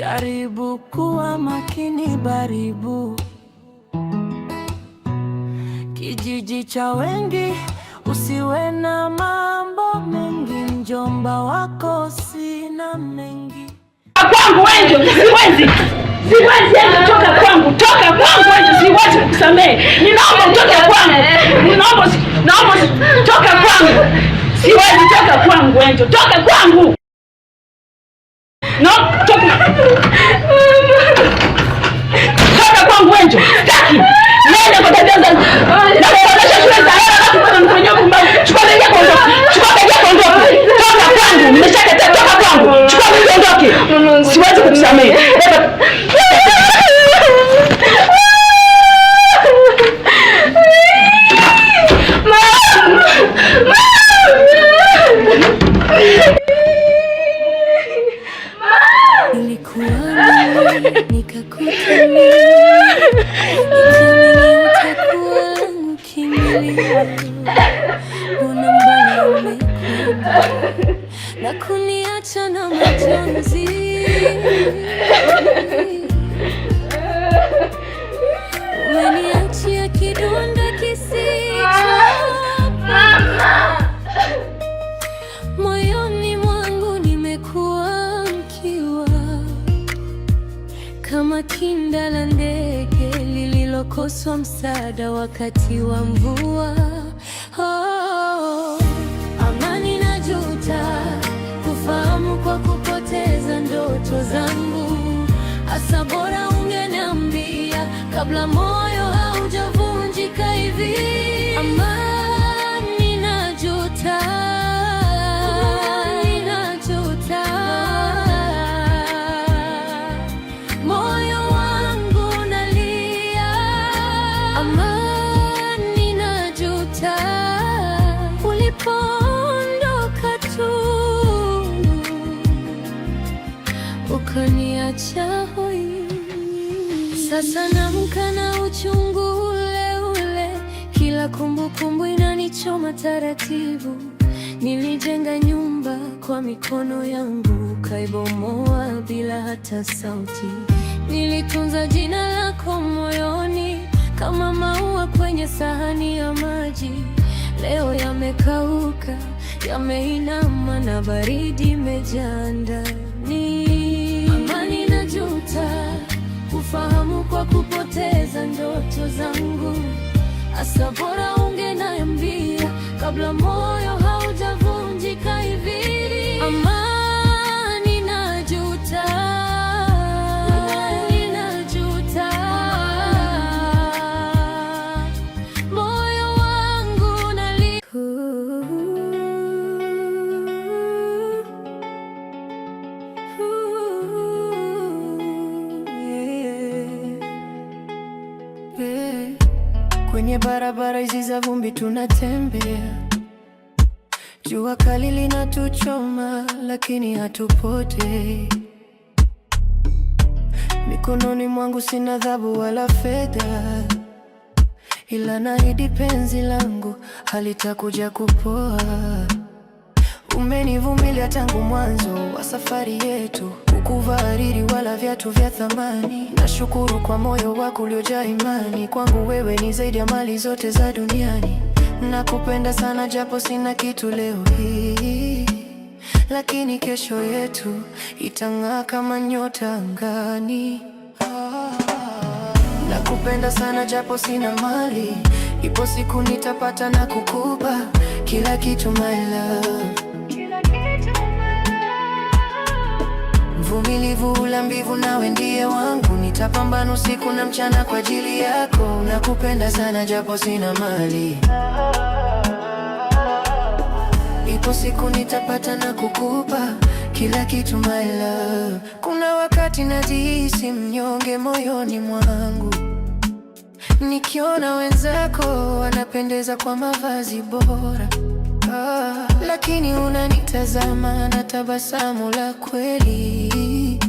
Jaribu kuwa makini, baribu kijiji cha wengi, usiwe na mambo mengi, mjomba wako sina mengi. Kwangu Angel, siwezi. Siwezi Angel, toka kwangu, toka kwangu Angel, siwezi kukusamehe. Ninaomba utoke kwangu. Ninaomba, naomba toka kwangu. Siwezi, toka kwangu Angel, toka kwangu. No, toka. Toka kwangu Angel. Sitaki. Nenda kwa tabia za na kuonyesha shule za hela na kupata mfanyio kumba. Chukua begi yako ondoka. Chukua begi yako ondoka. Toka kwangu. Nimeshakataa, toka kwangu. Chukua begi ondoke. Siwezi kukusamehe. Beba. Nilikuwa mimi nikakuta mimi, nikaamini utakuwa wangu kimbilio. Mbona mbali umekwenda na kuniacha na majonzi? Umeniachia kidonda kisichopona. Moyoni mwangu nimekuwa mkiwa, kama kinda la ndege lililokoswa msaada wakati wa mvua. Oh, amani najuta kufahamu kwa kupoteza ndoto zangu. Hasa bora ungeniambia kabla moyo haujavunjika hivi. Amani najuta, amani najuta, moyo wangu unalia. Amani najuta, ulipoondoka tu ukaniacha hoi. Sasa naamka na uchungu ule ule, kila kumbukumbu inanichoma taratibu. Nilijenga nyumba kwa mikono yangu, ukaibomoa bila hata sauti. Nilitunza jina lako moyoni kama maua kwenye sahani ya maji. Leo yamekauka, yameinama na baridi imejaa ndani. Amani najuta kufahamu kwa kupoteza ndoto zangu. Asa bora ungeniambia kabla moyo haujavunjika hivi. Amani najuta, amani najuta, moyo wangu unalia. Yeah. Kwenye barabara hizi za vumbi tunatembea, jua kali linatuchoma, lakini hatupotei. Mikononi mwangu sina dhahabu wala fedha, ila naahidi penzi langu halitakuja kupoa. Umenivumilia tangu mwanzo wa safari yetu, hukuvaa hariri wala viatu vya thamani. Nashukuru kwa moyo wako uliojaa imani, kwangu wewe ni zaidi ya mali zote za duniani. Nakupenda sana japo sina kitu leo hii, lakini kesho yetu itang'aa kama nyota angani. Nakupenda sana japo sina mali, ipo siku nitapata na kukupa kila kitu my love. Mvumilivu hula mbivu, nawe ndiye wangu, nitapambana usiku na mchana kwa ajili yako. Nakupenda sana japo sina mali, ipo siku nitapata na kukupa kila kitu my love. Kuna wakati najihisi mnyonge moyoni mwangu, nikiona wenzako wanapendeza kwa mavazi bora. Ah, lakini unanitazama na tabasamu la kweli,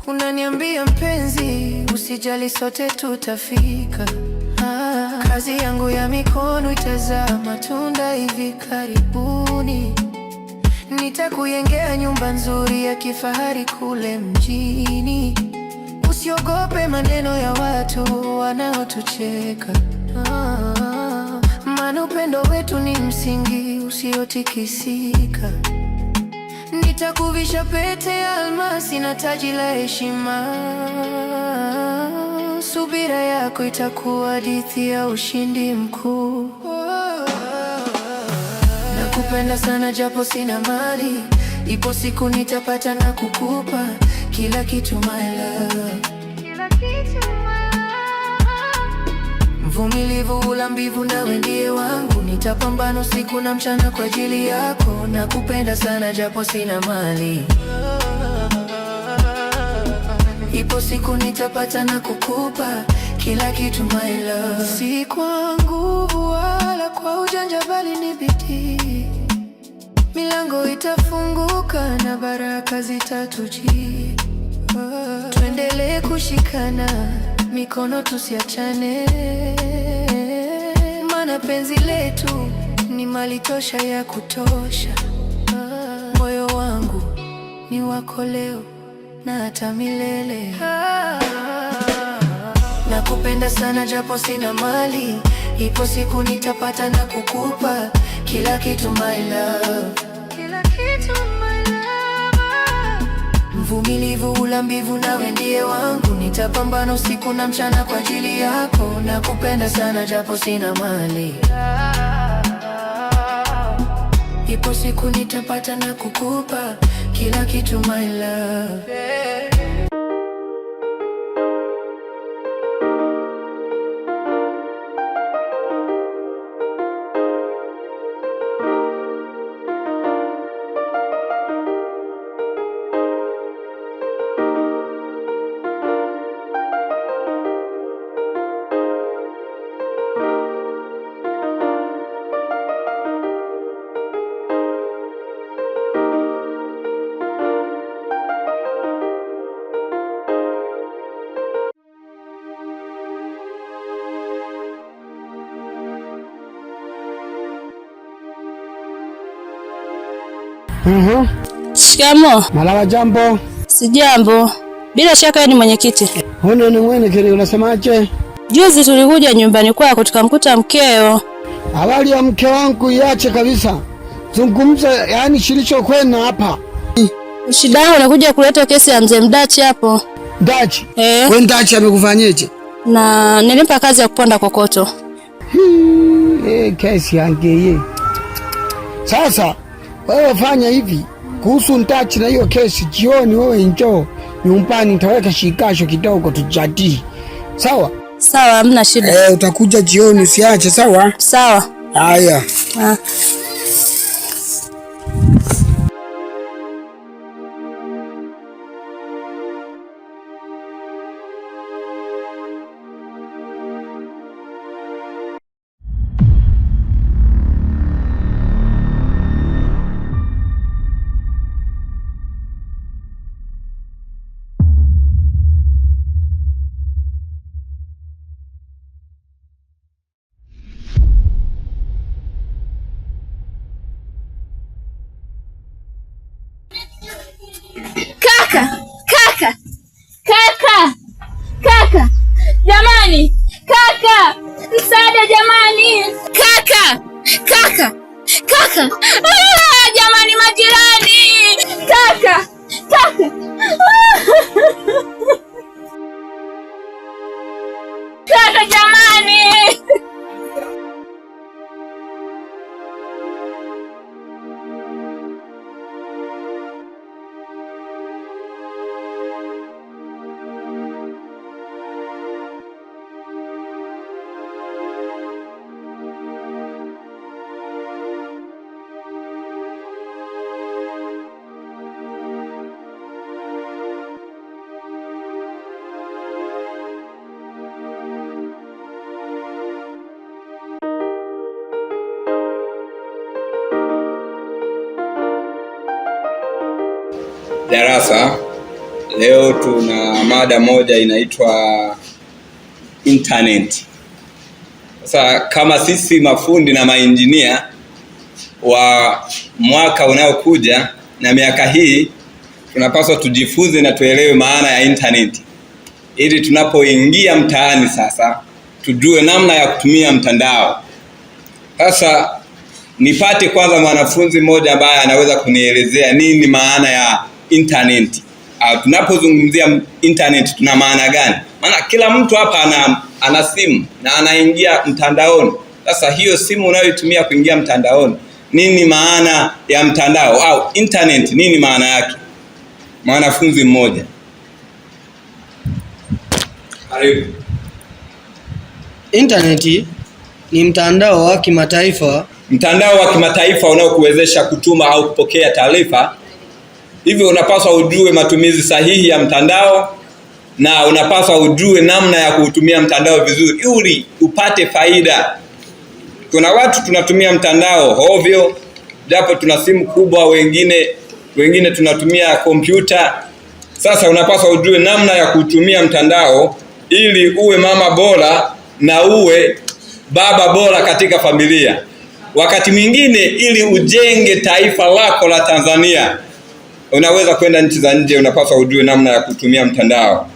unaniambia mpenzi, usijali, sote tutafika. Ah, kazi yangu ya mikono itazaa matunda hivi karibuni. Nitakujengea nyumba nzuri ya kifahari kule mjini. Usiogope maneno ya watu wanaotucheka, maana upendo wetu ni msingi usiotikisika. Nitakuvisha pete ya almasi na taji la heshima. Subira yako itakuwa hadithi ya ushindi mkuu. Nakupenda sana japo sina mali, ipo siku nitapata na kukupa kila kitu my love. Kila kitu my love. Mvumilivu hula mbivu, nawe ndiye wangu, nitapambana usiku na mchana kwa ajili yako. Nakupenda sana japo sina mali, ipo siku nitapata na kukupa kila kitu my love. Si kwa nguvu wala kwa ujanja, bali ni bidii. Milango itafunguka na baraka zitatujia. Tuendelee kushikana mikono, tusiachane, maana penzi letu ni mali tosha ya kutosha. Moyo wangu ni wako leo na hata milele. Nakupenda sana japo sina mali, ipo siku nitapata na kukupa kila kitu my love. Kila kitu my love. Mvumilivu hula mbivu, nawe ndiye wangu, nitapambana usiku na mchana kwa ajili yako. Nakupenda sana japo sina mali, ipo siku nitapata na kukupa kila kitu my love. Shikamo. Malala, jambo. Sijambo. Bila shaka wewe ni mwenyekiti. Huno ni mwenyekiti, unasemaje? Juzi tulikuja nyumbani kwako tukamkuta mkeo. Habari ya mke wangu iache kabisa. Zungumza yani kilichokwenda hapa. Shida yangu nakuja kuleta kesi ya mzee Mdachi hapo. Ndachi? Eh. Wewe Ndachi amekufanyeje? Na nilimpa kazi ya kuponda kokoto. Kesi yange ye. Sasa wewe fanya hivi kuhusu Ndachi na hiyo kesi, jioni wewe njoo nyumbani, nitaweka shikasho kidogo tujadili. Sawa? Sawa, hamna shida. Utakuja jioni usiache, sawa? Sawa. Haya. Ah. Kaka, kaka, kaka, kaka, jamani, kaka, msaada jamani, kaka, kaka, kaka, ah, jamani, majirani, kaka, kaka, kaka, jamani. Darasa leo tuna mada moja inaitwa internet. Sasa kama sisi mafundi na mainjinia wa mwaka unaokuja na miaka hii, tunapaswa tujifunze na tuelewe maana ya internet ili tunapoingia mtaani sasa tujue namna ya kutumia mtandao. Sasa nipate kwanza mwanafunzi mmoja ambaye anaweza kunielezea nini maana ya internet. Tunapozungumzia internet tuna maana gani? Maana kila mtu hapa ana simu na anaingia mtandaoni. Sasa hiyo simu unayoitumia kuingia mtandaoni, nini maana ya mtandao au internet, nini maana yake? Mwanafunzi mmoja. Karibu. Internet ni mtandao wa kimataifa. Mtandao wa kimataifa unaokuwezesha kutuma au kupokea taarifa. Hivyo unapaswa ujue matumizi sahihi ya mtandao na unapaswa ujue namna ya kuutumia mtandao vizuri ili upate faida. Kuna watu tunatumia mtandao hovyo, japo tuna simu kubwa, wengine tunatumia kompyuta. Sasa unapaswa ujue namna ya kutumia mtandao ili uwe mama bora na uwe baba bora katika familia. Wakati mwingine ili ujenge taifa lako la Tanzania, unaweza kwenda nchi za nje, unapaswa ujue namna ya kutumia mtandao.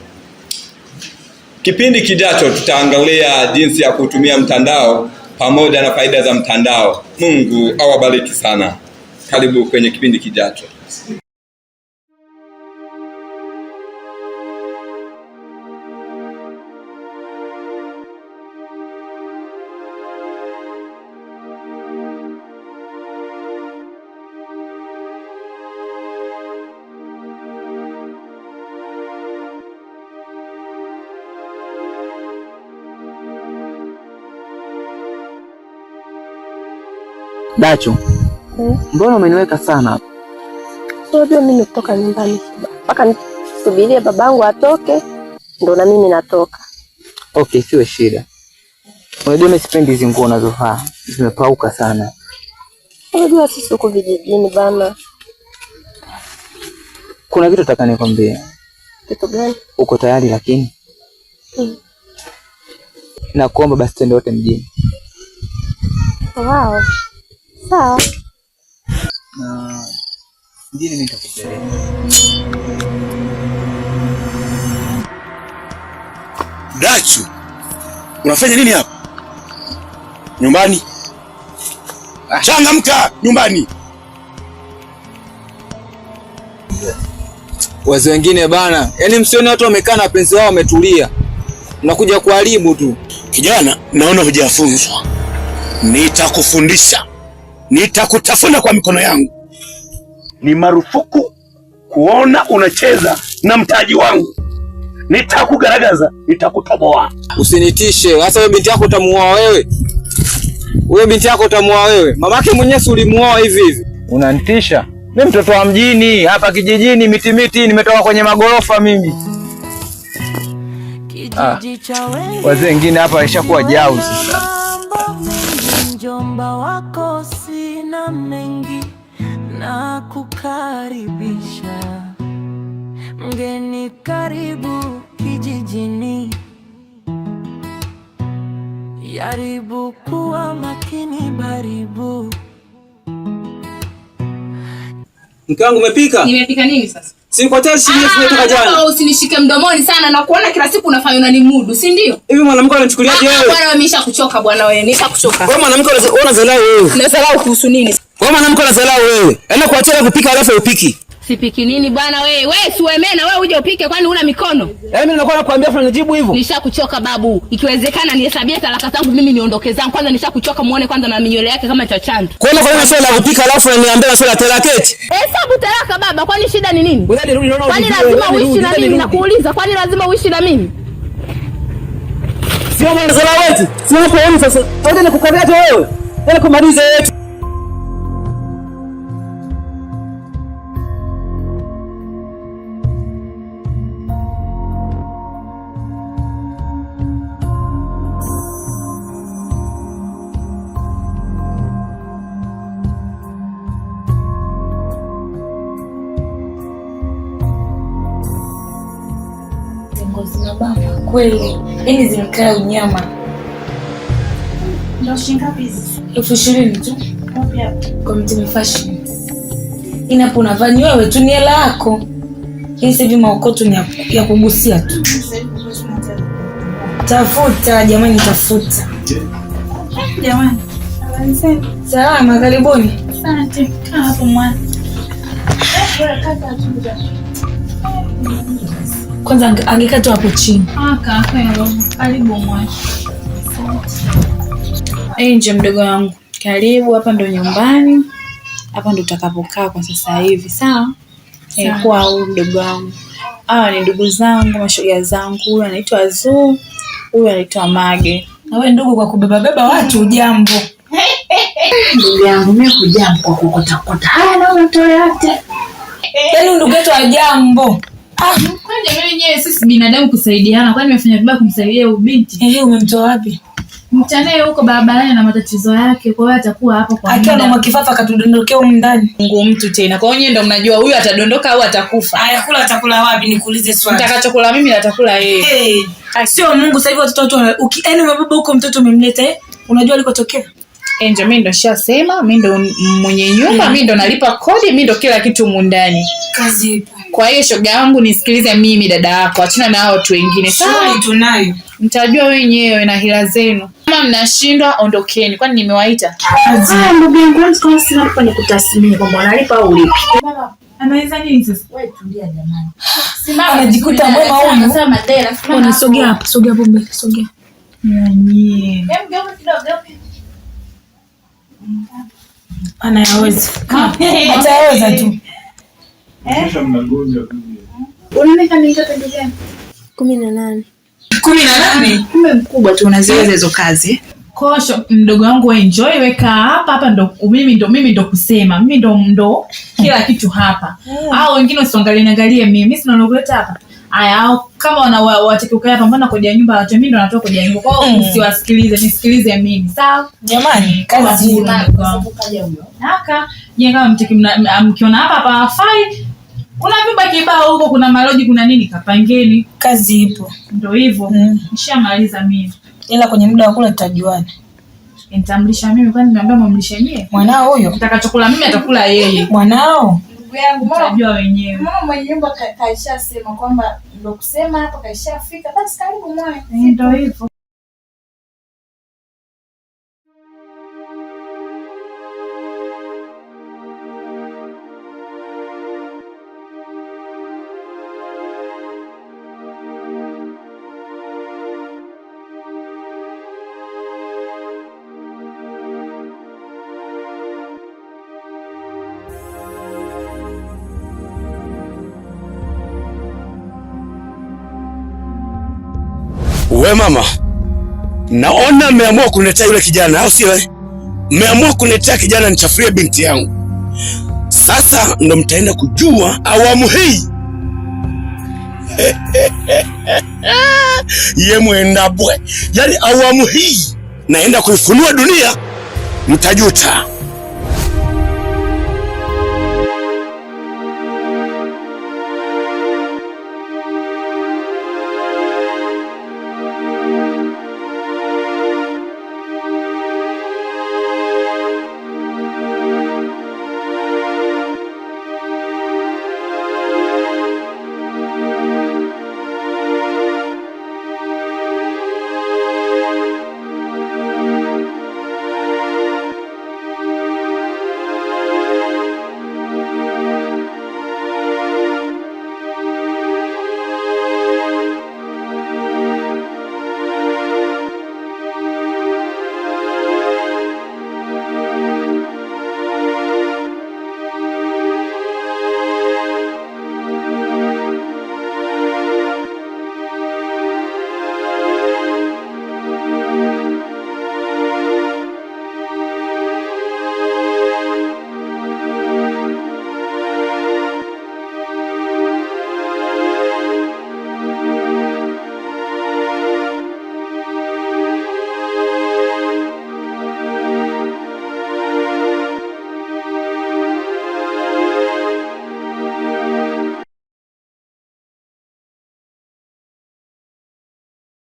Kipindi kijacho tutaangalia jinsi ya kutumia mtandao pamoja na faida za mtandao. Mungu awabariki sana. Karibu kwenye kipindi kijacho. Dacho, mbona umeniweka sana hapa? Unajua mimi kutoka nyumbani mpaka nisubirie babangu atoke ndo na mimi natoka. Okay, siwe shida. Unajua mimi sipendi hizi nguo unazovaa, zimepauka sana. Unajua sisi huku vijijini bana. Kuna kitu nataka nikwambie. Kitu gani? Uko tayari lakini? Nakuomba basi twende wote mjini. Wow. Sawa. Na mjini mimi nitakupeleka. Dachu, unafanya nini hapa? Nyumbani? Changamka nyumbani. Wazee wengine bana, yaani msione watu wamekaa na wapenzi wao wametulia, mnakuja kuharibu tu. Kijana, naona hujafunzwa. Nitakufundisha. Nitakutafuna kwa mikono yangu. Ni marufuku kuona unacheza na mtaji wangu. Nitakugaragaza, nitakutoboa. Usinitishe. Sasa wewe binti yako utamuoa wewe? Wewe binti yako utamuoa wewe? Mamake mwenyewe si ulimuoa hivi hivi. Unanitisha? Mimi mtoto wa mjini, hapa kijijini miti miti, nimetoka kwenye magorofa mimi. Wazee wengine hapa walishakuwa jau sasa. Mjomba wako sina mengi na kukaribisha, mgeni karibu kijijini, jaribu kuwa makini baribu. Mke wangu umepika? Nimepika nini sasa? Si kwa tayari shilingi 1000 toka jana. Usinishike mdomoni sana na kuona kila siku unafanya unanimudu, si ndio? Hivi mwanamke anachukuliaje wewe? Bwana wewe nimeshakuchoka bwana wewe, nimeshakuchoka. Wewe mwanamke unadharau wewe. Unadharau kuhusu nini? Wewe mwanamke unadharau wewe. Yaani kuachana kupika alafu upiki. Sipiki nini bwana wewe? Wewe si uemena wewe uje upike kwani una mikono? Yaani mimi nakuwa nakwambia afu unanijibu hivyo. Nishakuchoka babu. Ikiwezekana nihesabie talaka zangu mimi niondoke zangu. Kwanza nishakuchoka muone kwanza na minywele yake kama cha chandu. Kwa nini unafanya swala la kupika alafu unaniambia swala la talaka eti? Hesabu talaka baba, kwani shida ni nini? Kwani lazima uishi na mimi? Nakuuliza, kwani lazima uishi na mimi? Sio mwana sala wetu. Sio hapo wewe sasa. Wewe nikukabia tu wewe. Wewe kumaliza yetu. Kweli, yani zimekaa unyama. Ndio shilingi ngapi hizi? 20,000 tu. Kwa Mtemi Fashion. Inapo unavaa ni wewe tu, ni hela yako. Hii sasa hivi maokoto ni ya kugusia tu. Tafuta jamani, tafuta. Jamani. Salama, karibuni. Asante. Kaa hapo mwana. Kwanza angekaa tu hapo chini. Karibu mwana. Angel mdogo wangu, karibu, hapa ndo nyumbani. Hapa ndo utakapokaa kwa sasa hivi, sawa? Kwa huyu mdogo wangu. Hawa ni ndugu zangu, mashoga zangu. Huyu anaitwa Zuu, huyu anaitwa Mage. Na wewe ndugu kwa kubeba beba watu ujambo. Ndugu yangu mimi hujambo kwa kukota kota. Haya na unatoa yote. Yaani ndugu yetu hajambo. Kwani mimi wenyewe sisi binadamu kusaidiana, kwani nimefanya vibaya kumsaidia huyu binti? Eh, umemtoa wapi? Mtanae huko barabarani na matatizo yake, kwa hiyo atakuwa hapo kwa Akiwa na mwakifafa akatudondokea humu ndani. Mungu mtu tena. Kwa hiyo nyinyi ndo mnajua huyu atadondoka au atakufa. Haya, kula atakula wapi nikuulize swali. Nitakachokula mimi atakula yeye. Hey, sio Mungu sasa hivi watoto watu yaani umebeba huko mtoto umemleta unajua alikotokea? Angel, mimi ndo nishasema, mimi ndo mwenye nyumba, mimi ndo nalipa kodi, mimi ndo kila kitu humu ndani. Kazi ipo. Kwa hiyo shoga yangu nisikilize mimi dada yako, achana na hao watu wengine. Shughuli tunayo. Mtajua wenyewe na hila zenu. Kama mnashindwa ondokeni, kwani nimewaita? Ah, ndugu yangu, kwanza sina hapa ni kutathmini kwamba unalipa au ulipi. Mama, anaweza nini sasa? Wewe tulia jamani. Simama, anajikuta mwema huyu. Simama. Sogea hapo, sogea hapo mbele, sogea. Nyanyie. Anayaweza. Ataweza tu. 18. 18? Kumbe mkubwa tu unaziweza hizo kazi. Kosho mdogo wangu enjoy, weka hapa hapa ndo mimi ndo kusema. Mimi ndo kila kitu hapa. Hao wengine usiangalie angalie mimi. Mimi sina nalokuleta hapa. Aya, au kama wataki ukae hapa, mbona kodi ya nyumba watu mimi ndo natoa kodi ya nyumba. Kwa hiyo usiwasikilize, nisikilize mimi. Sawa? Jamani, kazi Naka, je, kama mkiona hapa hapa hafai, kuna vyumba kibao huko, kuna maloji, kuna nini, kapangeni. Kazi ipo. Ndio hivyo. Nishamaliza mimi. Ila kwenye muda wa kula tutajuana. Nitamlisha mimi, kwani nimeambia mumlishe nyie? Mwanao huyo? Nitakachokula mimi atakula yeye. Mwanao? Ndugu yangu, mtajua wenyewe. Mama mwenye nyumba kaishasema kwamba ndio kusema hapa kaishafika, basi karibu mwana. Ndio hivyo. We mama, naona mmeamua kuniletea yule kijana, au sio? Mmeamua kuniletea kijana nichafurie binti yangu. Sasa ndo mtaenda kujua awamu hii. Ye mwendabwe. Yaani awamu hii naenda kuifunua dunia, mtajuta.